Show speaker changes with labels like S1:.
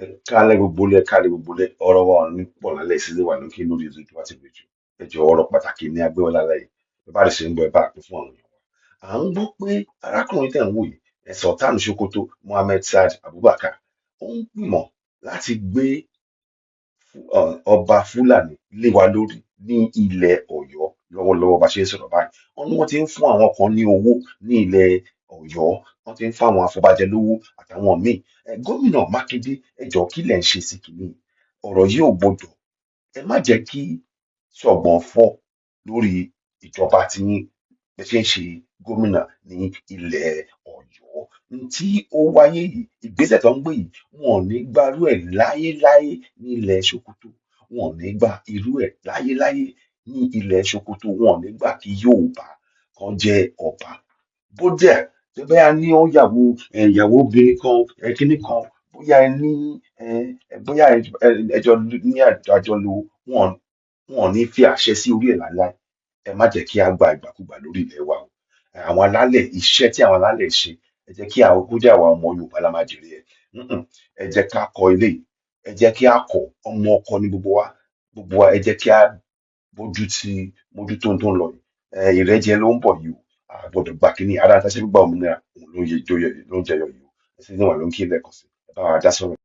S1: Ẹ káalẹ́ gbogbo ilé, ẹ káalẹ́ gbogbo ilé. Ọ̀rọ̀ wa ò ní pọ̀ lálẹ́ ìsílẹ̀ wà lókè lórí Oòduà TV rédíò. Ẹ jọ̀ọ́, ọ̀rọ̀ pàtàkì ní agbéwọ́ lálẹ́ yìí. Bí bá ṣe ń gbọ́, ẹ bá pín fún àwọn èèyàn wa. À ń gbọ́ pé arákùnrin tẹ̀ ń wò yìí, ẹ Sultan Sokoto Mohammed Saad Abubakar, ó ń gbìmọ̀ láti gbé ọba Fúlàní lé wa lórí ní ilẹ̀ Ọ̀yọ́ lọ́wọ́lọ́wọ́ bá ṣe ń sọ̀rọ̀ báyìí. Wọ́n ní wọ́n ti ń fún àwọn kan ní owó ní ilẹ̀ Ọ̀yọ́, wọ́n ti ń fún àwọn afọbajẹ lówó àtàwọn míì. Gómìnà Mákindé, ẹ jọ̀ọ́, kí lẹ̀ ń ṣe sí kìíní ọ̀rọ̀ yìí? Ò gbọdọ̀, ẹ má jẹ́ kí ṣọ̀gbọ̀n fọ́ lórí ìjọba tí yín bẹ ṣe ń ṣe gómìnà ní ilẹ̀ Ọ̀yọ́. N tí ó wáyé yìí, ìgbésẹ̀ tó ń gbé yìí, wọn ò ní gbárù ẹ̀ láyéláyé ní ilẹ̀ Sokoto. Wọn ò ní gbà irú ẹ̀ láyéláyé ní ilẹ̀ Sokoto. Wọn ò ní gbà kí Yorùbá kan jẹ́ ọba. Bódà tó bẹ́ẹ̀ ní ó yàwó ìyàwó obìnrin kan, kinní kan, bóyá ẹ ní bóyá ẹjọ́ ní àjọlò, wọn ò ní fi àṣẹ sí orí ẹ̀ láéláé. Ẹ má jẹ́ kí á gba ìgbàkúgbà lórí ilẹ̀ wa o. Àwọn alálẹ̀, iṣẹ́ tí àwọn alálẹ̀ ṣe, ẹ jẹ́ kí àwọn kó jẹ́ àwa ọmọ Yorùbá la máa jèrè ẹ̀. Ẹ jẹ́ ká kọ eléyìí, ẹ jẹ́ kí á kọ. Ọmọ ọkọ ní gbogbo wa, gbogbo wa. Ẹ jẹ́ kí á bójú tí mójútó ohun tó ń lọ yìí. Ìrẹ́jẹ ló ń bọ̀ yìí o. A gbọ́dọ̀ gbà kínní ara tá a ṣe gbígbà òmìnira òun ló ń jẹyọ yìí o. Ẹ sì ní wà ló ń kí lẹ́ẹ̀kan sí, ẹ bá wa dá sọ̀rọ̀.